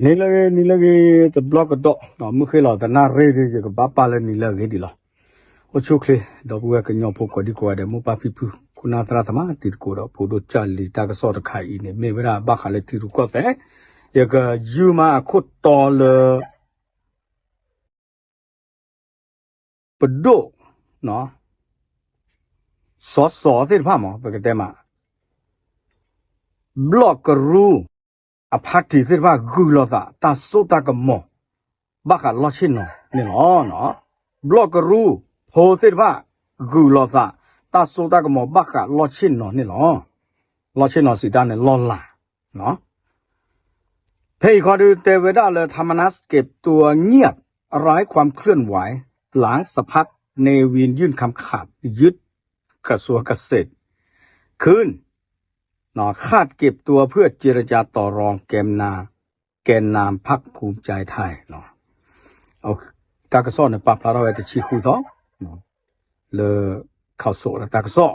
နံၤလၢအဂ့ၤ နံၤလၢအဂ့ၤ တဘျီကဒီး မုၢ်ဃ့လီၤသနၣ်ရ့ၣ်ဒီး ယကဘၣ်ပာ်လၢနံၤလၢအဂ့ၤဒံးလီၤ. အိၣ်ဆူၣ်ချ့ ဒီပုၢ်ဝဲၢ်ကညီဖိကိးဒံကိးဂၤဒဲး မိၢ်ပၢ်ဖံဖု ခိၣ်နၢ်သရၣ်သမါတံၤသကိးဒီး ဖိဒိၣ်ကၢ်လံၤ တၢ်ကစီၣ်တခါအံၤန့ၣ် မ့ၢ်ဝဲဒၣ်ဘၣ်ဃးလၢထံရူၢ်ကီၢ်သဲး ယကယုၢ်မးအခိၣ်တီလၢ ပဒိၣ် စီၤစီၤသ့ၣ်တဖၣ်မး ပကတဲမး ဘျီၣ်ကရူၢ် အဖါတံၢ်သ့ၣ်တဖၣ် ဂုာ်လိာ်သး တၢ်စိတၢ်ကမီၤ ဘၣ်ဃးလီၢ်ဆ့ၣ်နီၤန့ၣ်လီၤ. ဘျီၣ်ကရူၢ်ဖိသ့ၣ်တဖၣ် ဂုာ်လိာ်သး တၢ်စိတၢ်ကမီၤဘၣ်ဃးလီၢ်ဆ့ၣ်နီၤန့ၣ်လီၤ. လီၢ်ဆ့ၣ်နီၤစံးတၢ်န့ၣ် လီၢ်လၤ ဖဲအံၤခီဒုးတဲဝဲဒၣ်လၢ ทำนัสเก็บตัวเงียบ ไร้ความเคลื่อนไหว หลังสะพัด เนวิน ยื่นคำขาดยึดกระทรวงเกษตรคืน คาดเก็บตัวเพื่อเจรจาต่อรอง แกนนำ แกนนำพรรคภูมิใจไทย တၢ်ကစီၣ်န့ၣ် ပာ်ဖျါထီၣ်ဝဲတဆံဃုသီ လၢ ข่าวสด တၢ်ကစီၣ်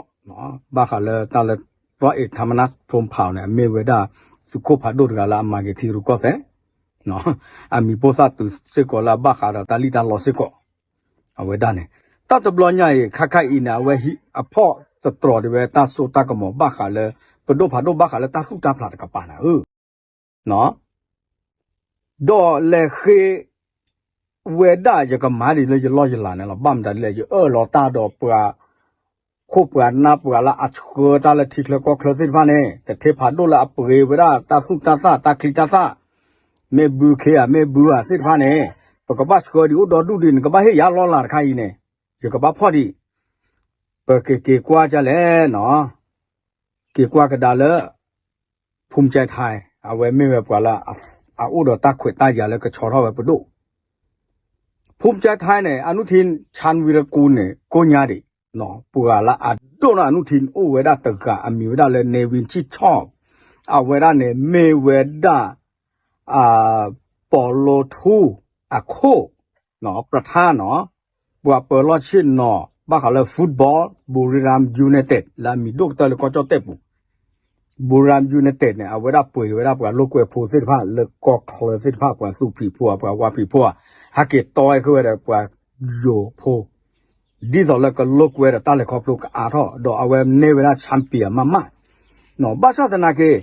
ဘၣ်ဃးလၢတၢ်လၢ ร้อยเอ็ด ธรรมนัส พรหมเผ่า န့ၣ် အမ့ၢ်ဝဲဒၣ် သုးခိၣ်ဖးဒိၣ်တဂၤလၢအမၤက့ၤထံရူၢ်ကီၢ်သဲး အမံၤပိၢ်သၣ်တုၤစ့ၢ်ကီးလၢအဘၣ်ဃးဒီးတၢ်လံၣ်တၢ်လီစ့ၢ်ကီး အဝဲဒၣ်န့ၣ် တၢ်တဘျီညါအံၤ ခါခါအံၤန့ၣ် အဝဲဟံးအဖီၣ်သတြီၤဒံးဝဲတၢ်စိတၢ်ကမီၤဘၣ်ဃးလၢ ပဒိၣ်ဖးဒိၣ်ဘၣ်ဃးလၢတၢ်သူၣ်တၢ်ဖျးတကပၤန့ၣ်ဧၢ ဒီးလဲၤဃ့ဝဲဒၣ်ယကမၤဒ်လၢယလီၢ်ယလၤန့ၣ်လီၤ. ဘၣ်မတၤဒ်လဲၣ် ယအၢၣ်လီၤတၢ်ဒီးပှၤ ခိၣ်ပှၤနၢ်ပှၤလၢအဆှၢတၢ်လၢထံချၢကီၢ်ချၢသ့ၣ်တဖၣ်န့ၣ် တထ့ဖးဒိၣ်လၢအပှ့ၤဝဲဒၣ်တၢ်သူၣ်တၢ်သၣ် တၢ်ချံတၢ်သၣ် မ့ၢ်ဘုခ့ဧါ မ့ၢ်ဘုဧါသ့ၣ်တဖၣ်န့ၣ် ပကဘၣ်ဆှၢဒံးအိၣ်ဒီဒူၣ်ဒံး နကဘၣ်ဟ့ၣ်ယၤလီၢ်လၤတခါအံၤန့ၣ် ယကဘၣ်ဖီၣ်ဒံး ပကက့ၤကွၢ်ကလဲၣ်နီၤ က့ၤကွၢ်ကဒါလၢ ภูมิใจไทย အဝဲမ့ၢ်ဝဲပှၤလၢ အအိၣ်ဒီးတၢ်ခွဲးတၢ်ယာ်လၢကဆီထီၣ်ဝဲပဒိၣ် ภูมิใจไทย န့ၣ် อนุทิน ชาญวีรกูล န့ၣ် ကိညါဒံး ပှၤလၢအဒိၣ်န့ၢ် อนุทิน အိၣ်ဝဲဒၣ်တဂၤ အမံၤဝဲဒၣ်လၢ เนวิน ชิดชอบ အဝဲဒၣ်န့ၣ် မ့ၢ်ဝဲဒၣ် ပီၤလိထူ အခိၣ် ပြထါနီၤ ပှၤပၢၤလီၢ်ဆ့ၣ်နီၤ ဘၣ်ဃးလၢ football ဘူရံရၣ် United လၢအမံၤဒိၣ်ကတၢၢ်လၢကီၢ်ကၠီၣ်တဲၣ်ပူၤ ဘူရံရၣ် United န့ၣ် အဝဲဒၣ်ပှ့ၤဝဲဒၣ်ပှၤလိာ်ကွဲဖိသ့ၣ်တဖၣ်လၢကီၢ်ချၢသ့ၣ်တဖၣ် ပှၤသူၣ်ဖှံဖိ ပှၤဝါဖှံဖိ ဟဲက့ၤတီဝဲဒၣ်ပှၤယိၤဖိ ဒ်သိးလၢကလိာ်ကွဲဒီးတၢ်လဲၤခီဖျိကအါထီၣ် ဒီးအဝဲန့ၢ်ဝဲဒၣ် champion မးမး ဘၣ်ဆၣ်သနာ်က့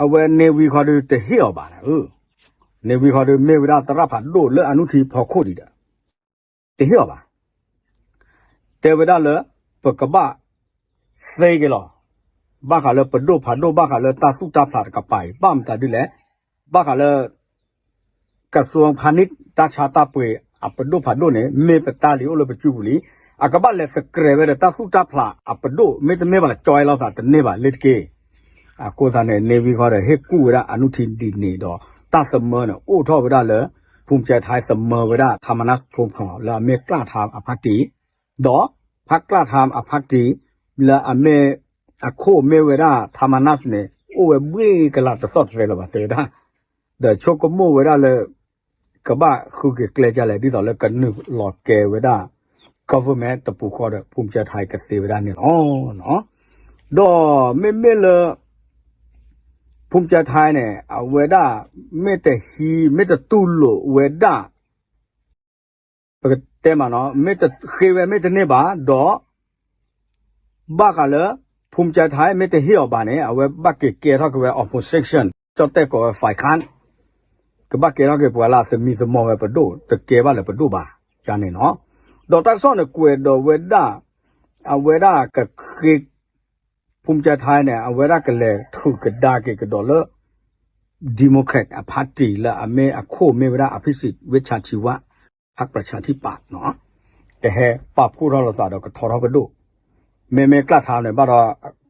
အဝဲ เนวิน ခီဒုးတဟ့ၣ်အီၤဘၣ်န့ၣ် เนวิน ခီဒုးမ့ၢ်ဝဲဒၣ်သရၣ်ဖးဒိၣ်လၢ อนุทิน ဖီခိၣ်ဒံးဒီး တဟ့ၣ်အီၤဘၣ် တဲဝဲဒၣ်လၢ ပကဘၣ်သ့က့ၤလီၤ ဘၣ်ဃးလၢပဒိၣ်ဖးဒိၣ် ဘၣ်ဃးလၢတၢ်သူၣ်တၢ်ဖျးတကပၤအံၤ ဘၣ်မတၤဒ်လဲၣ် ဘၣ်ဃးလၢ กระทรวงพาณิชย์ တၢ်ဆါတၢ်ပှ့ၤအပဒိၣ်ဖးဒိၣ်န့ၣ် မ့ၢ်ပတၢ်လံ အိၣ်လၢပစုပူၤလံ အကဘၣ်လဲၤသကြဲးဝဲဒီးတၢ်သူၣ်တၢ်ဖျးအပဒိၣ် မ့တမ့ၢ်ဘၣ် ကၠီလီၤသး တန့ၢ်ဘၣ်လၢတက့ၢ် အဃိသတးန့ၣ် เนวิน ခီဒီး ဟ့ၣ်ကူၣ်ဝဲဒၣ် อนุทิน ဒ်န့ၣ်ဒီး တၢ်သမၢန့ၣ် အိၣ်ထီၣ်ဝဲဒၣ်လၢ ภูมิใจไทย သမၢဝဲဒၣ် ธรรมนัส พรหมเผ่า လၢအမ့ၢ် กล้าทำ အဖါတံၢ် ဒီး พรรคกล้าทำ အဖါတံၢ် လၢအမ့ၢ် အခိၣ်မ့ၢ်ဝဲဒၣ် ธรรมนัส န့ၣ် အိၣ်ဝဲဘှ့ၣ်ကလးတသီၣ်တရဲလၢၤဘၣ် တဲဝဲဒၣ် ဒီးဆိကမိၣ်ဝဲဒၣ်လၢ ကဘၣ်ဃုက့ၤကျဲဒ်လဲၣ် ဒ်သိးလၢကနုာ်လီၤကဲဝဲဒၣ် government တပူၤဃီဒီး ภูมิใจไทย ကသ့ဝဲဒၣ်န့ၣ်လီၤ. ဒီးမ့မ့ၢ်လၢ ภูมิใจไทย န့ၣ် အဝဲဒၣ် မ့ၢ်တဟံး မ့ၢ်တတူၢ်လိာ်ဝဲဒၣ် ပကတဲမးနီၤ မ့ၢ်တဃ့ဝဲမ့ၢ်တန့ၢ်ဘၣ်ဒီး ဘၣ်ဃးလၢ ภูมิใจไทย မ့ၢ်တဟ့ၣ်အီၤဘၣ်န့ၣ် အဝဲဘၣ်က့ၤကဲထီၣ်က့ၤဝဲ opposition ကၠီၣ်တဲၣ်ကိးဝဲ ฝ่ายค้าน ကဘၣ်ကဲထီၣ်က့ၤပှၤလၢအသမံသမိးဝဲပဒိၣ် တကဲဘၣ်လၢပဒိၣ်ဘၣ် ကန့ၣ်နီၤ ဒီးတၢ်ကစီၣ်န့ၣ်ကွဲးဒီးဝဲဒၣ် အဝဲဒၣ်ကဃ့ ภูมิใจไทย န့ၣ် အဝဲဒၣ်ကလဲၤထုးကဒါက့ၤကဒီးလၢ Democrat အဖါတံၢ်လၢအမ့ၢ်အခိၣ်မ့ၢ်ဝဲဒၣ် อภิสิทธิ์ เวชชาชีวะ พรรคประชาธิปัตย์ နီၤ ကဟဲပာ်ဖှိၣ်ထီၣ်လိာ်သးဒီးကထီထီၣ်ပဒိၣ် မ့မ့ၢ် กล้าทำ န့ၣ် ဘၣ်ဒီး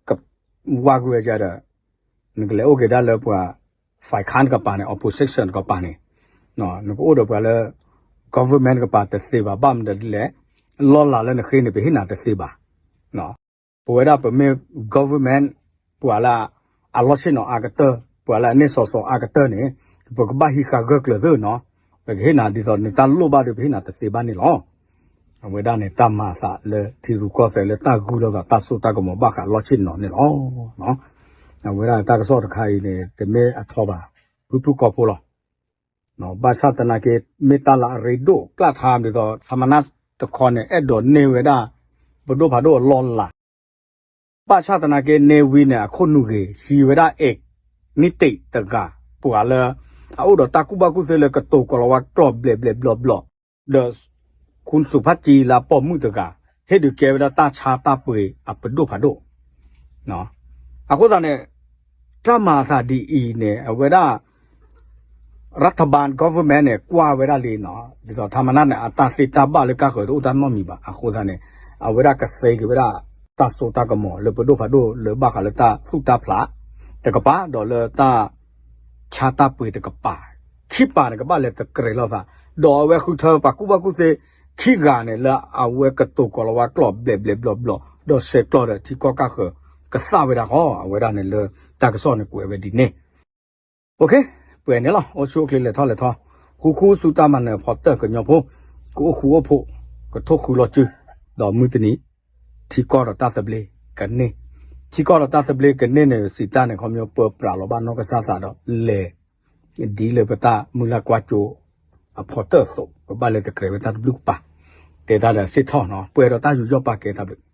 ကဝါကွံာ်ဝဲဒၣ်ဒီး နကလဲၤအိၣ်က့ၤဒၣ်လၢပှၤ ฝ่ายค้าน ကပၤန့ၣ် opposition ကပၤန့ၣ် နကအိၣ်ဒီးပှၤလၢ government ကပၤတသ့ဘၣ် ဘၣ်မနုၤဒ်လဲၣ် လီၢ်လၤလၢနဃ့န့ၣ် ပဟ့ၣ်နၤတသ့ဘၣ် ပဝဲဒၣ်ပမ့ၢ် government ပှၤလၢအလီၢ်ဆ့ၣ်နီၤအါကတၢၢ် ပှၤလၢအန့ၢ်စီၤစီၤအါကတၢၢ်န့ၣ် ပကဘၣ်ဟံးဃာ်ဂၢၢ်ကျၢၤသ့နီၤ ပကဟ့ၣ်နၤဒ်သိးနတၢ်လိၣ်ဘၣ်ဒီး ပဟ့ၣ်နၤတသ့ဘၣ်န့ၣ်လီၤ. အဝဲဒၣ်န့ၣ် တၢ်မၤအသးလၢထံရူၢ်ကီၢ်သဲးလၢတၢ်ဂုာ်လိာ်သးတၢ်စိတၢ်ကမီၤဘၣ်ဃးလီၢ်ဆ့ၣ်နီၤန့ၣ်လီၤ. အဝဲဒၣ်တၢ်ကစီၣ်တခါအံၤန့ၣ် တမ့ၢ်အထီဘၣ် ဖုဖုကီၢ်ဖိလီၤ. ဘၣ်ဆၣ်သနာ်က့ မ့ၢ်တၢ်လၢအရ့ဒိၣ်ကျၣ်ထါဒ်သိး ထးမနါတခီန့ၣ် အဲၣ်ဒိးန့ၢ်ဝဲဒၣ် ပဒိၣ်ဖးဒိၣ်အလီၢ်လၤ ဘၣ်ဆၣ်သနာ်က့ နၢၤဝံန့ၣ် အခိၣ်နူာ်ဂ့ၤ ဟံးဝဲဒၣ်အဲး နံၣ်တ့ၢ်တဂၤ ပှၤလၢ အအိၣ်ဒီးတၢ်ကူၣ်ဘၣ်ကူၣ်သ့လၢကတိၤကီၤလၤဝါကျိာ်ဘျဲးဘျဲးဘျီဘျီ ဒီး ခူစူၤဖါတံလၢအပိာ်မုၣ်တဂၤ ဟ့ၣ်ဒုးကဲဝဲဒၣ်တၢ်ဆါတၢ်ပှ့ၤအပဒိၣ်ဖးဒိၣ် အဃိသတးန့ၣ် တၢ်မၤအသးဒ်အံၤန့ၣ် အဝဲဒၣ် ရၢထဘၢၣ် government န့ၣ် ကွၢ်ဝဲဒၣ်လံနီၤ ဒ်သိးထးမနါန့ၣ် အတၢ်သ့တၢ်ဘၣ်လၢကါဃၢၤတအိၣ်တၢ်နီတမံၤဘၣ် အဃိသတးန့ၣ် အဝဲဒၣ်ကသ့က့ၤဝဲဒၣ် တၢ်စိတၢ်ကမီၤလၢပဒိၣ်ဖးဒိၣ်လၢဘၣ်ဃးလၢတၢ်သူၣ်တၢ်ဖျး တကပၤ ဒီးလၢတၢ် ဆါတၢ်ပှ့ၤတကပၤ ခံပၤန့ၣ် ကဘၣ်လဲၤတကြဲးလိာ်သး ဒီးအဝဲဃုထၢပှၤကူၣ်ဘၣ်ကူၣ်သ့ ခံဂၤန့ၣ် လၢအဝဲကတိၤကီၤလၤဝါကျိာ်ဘျဲးဘျဲးဘျီဘျီ ဒီးဆဲးကျိးဒီးထံကီၢ်ကါဃၢၤ ကသၣ်ဝဲဒၣ်ဃီ အဝဲဒၣ်န့ၣ်လၢတၢ်ကစီၣ်န့ၣ်ကွဲးဝဲဒ်န့ၣ် ပှဲၤန့ၣ်လီၤ အိၣ်ဆူၣ်အိၣ်ချ့လဲၤထီၣ်လဲၤထီ ဃူဃူဆူတၢ်မၤနၢၤဖီတၢၣ်ကညီဖိ ကအိၣ်ဃူအိၣ်ဖိး ကထိၣ်ဃူလီၤစု ဒီးမုၢ်တနံၤ ထံကီၢ်ဒီးတၢ်သဘျ့ကန့ၢ် ထံကီၢ်ဒီးတၢ်သဘျ့ကန့ၢ်န့ၣ် စံးတၢ်န့ၣ် ခီပညီပၢပြးလီၤဘၣ်နီၢ်ကစၢ်သးဒီးလဲၤ ဒ်လၢပတၢ်မုၢ်လၢ်ကွၢ်စိအဖီတၢၣ်အသိး ပဘၣ်လဲၤတကြဲးဝဲတၢ်တဘျုးကပၤ တဲတၢ်ဒီးစ့ၢ်ထီၣ်နီၤ ပှဲၤဒီးတၢ်ယူးယီၣ်ပာ်ကဲတၢ်ဘျုး